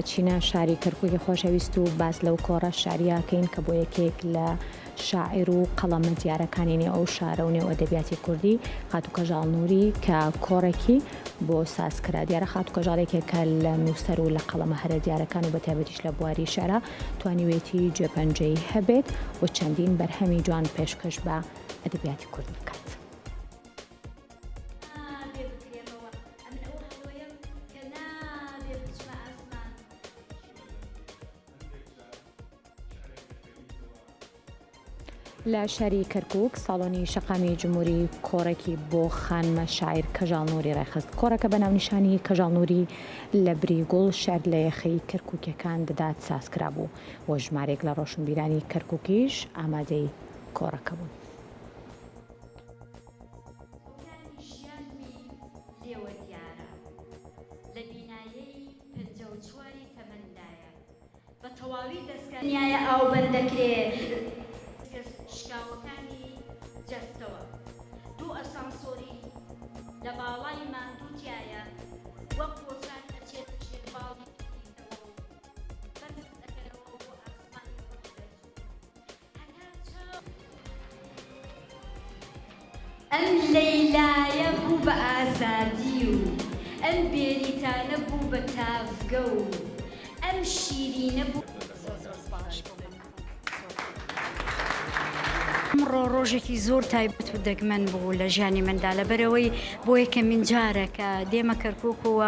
ئەچینە شاری کەرکوکی خۆشەویست و باس لەو کۆڕە شعریە ئەکەین کە بۆ یەکێک لە شاعیر و قەڵەمە دیارەکانی نێو ئەو شارە و نێو ئەدەبیاتی کوردی خاتوو کەژاڵ نوری کە کۆڕێکی بۆ ساز کرا. دیارە خاتوو کەژاڵ یەکێکە لە نووسەر و لە قەڵەمە هەرە دیارەکان و بەتایبەتیش لە بواری شعرا توانیوێتی جێپەنجەی هەبێت و چەندین بەرهەمی جوان پێشکەش بە ئەدەبیاتی کوردی بکات. نابێ بکرێمەوە ئەمن ئەو هەڵۆیەم کە نابێ بچمە ئاسمان. لە شاری کەرکوک ساڵۆنی شەقامی جمهوری کۆڕێکی بۆ خانمە شاعیر کەژاڵ نوری ڕێکخست. کۆڕەکە بە ناونیشانی کەژاڵ نوری لە بری گوڵ شعر لە یەخەی کەرکوکیەکان دەدات سازکرابوو و ژمارەیەک لە ڕۆشنبیرانی کەرکوکیش ئامادەی کۆڕەکە بوون. هۆکاری ژیانمی لێوە دیارە. لە بینایەی 54 ی تەمەندایە. بە تەواوی دەستکا. نیایە ئاو بەند دەکرێ. شکاوەکانی جەستەوە. دوو ئەسانسۆری لە باڵای ماندوو تیایە وەک قۆچان ئەچێتە ژێر باڵی کلیتەوە و بەرزت ئەکەنەوە بۆ ئاسمانی ڕۆح دەرچوو. ئەم لەیلایە بوو بە ئازادی و ئەم بێریتانە بوو بە تاڤگە و ئەم شیرینە بوو. زۆر زۆر سپاس بۆ من. ئەمڕۆ ڕۆژێکی زۆر تایبەت و دەگمەن بوو لە ژیانی مندا لەبەرەوەی بۆ یەکەمین جارە کە دێمە کەرکک و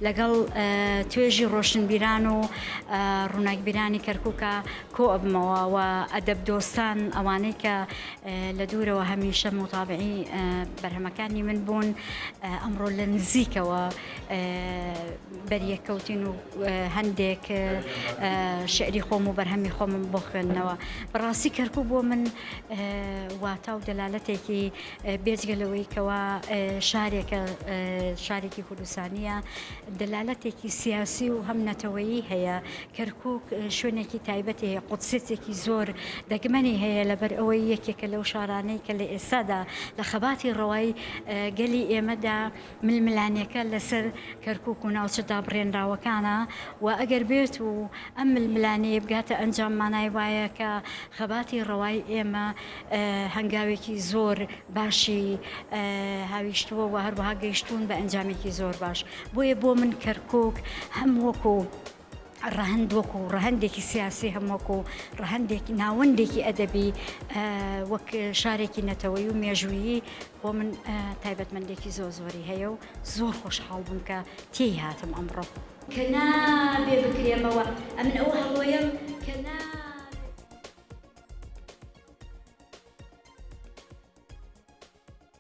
لەگەڵ توێژی ڕۆشنبیران و ڕووناکبیرانی کەرکووکە کۆ ئەبمەوە و ئەدەب دۆستان ئەوانەی کە لە دوورەوە هەمیشە موتابعی بەرهەمەکانی من بوون ئەمڕۆ لە نزیکەوە بەریەکەوتین و هەندێک شعری خۆم و بەرهەمی خۆمم بۆ خوێندنەوە بەڕاستی کەرکوک بۆ من واتا و دەلالەتێکی بێجگە لەوەی کەوا شارێکە شارێکی کوردستانیە دەلالەتێکی سیاسی و هەم نەتەوەیی هەیە کەرکوک شوێنێکی تایبەتی هەیە، قودسیەتێکی زۆر دەگمەنی هەیە، لەبەر ئەوەی یەکێکە لەو شارانەی کە لە ئێستادا لە خەباتی ڕەوای گەلی ئێمەدا ململانێکە لەسەر کەرکوک و ناوچە دابڕێنراوەکانە و ئەگەر بێت و ئەم ململانێیە بگاتە ئەنجام مانای وایە کە خەباتی ڕەوای ئێمە هەنگاوێکی زۆر باشی هاویشتووە و هەروەها گەیشتوون بە ئەنجامێکی زۆر باش. بۆیە بۆ من کەرکوک هەم وەکو ڕەهەند وەکو ڕەهەندێکی سیاسی هەم وەکو ڕەهەندێکی ناوەندێکی ئەدەبی وەک شارێکی نەتەوەی و مێژوویی بۆ من تایبەتمەندێکی زۆر زۆری هەیە و زۆر خۆشحاڵ بووم کە تێی هاتم ئەمڕۆ. کە نابێ بکرێمەوە ئەمن ئەو هەڵۆیەم کە نا.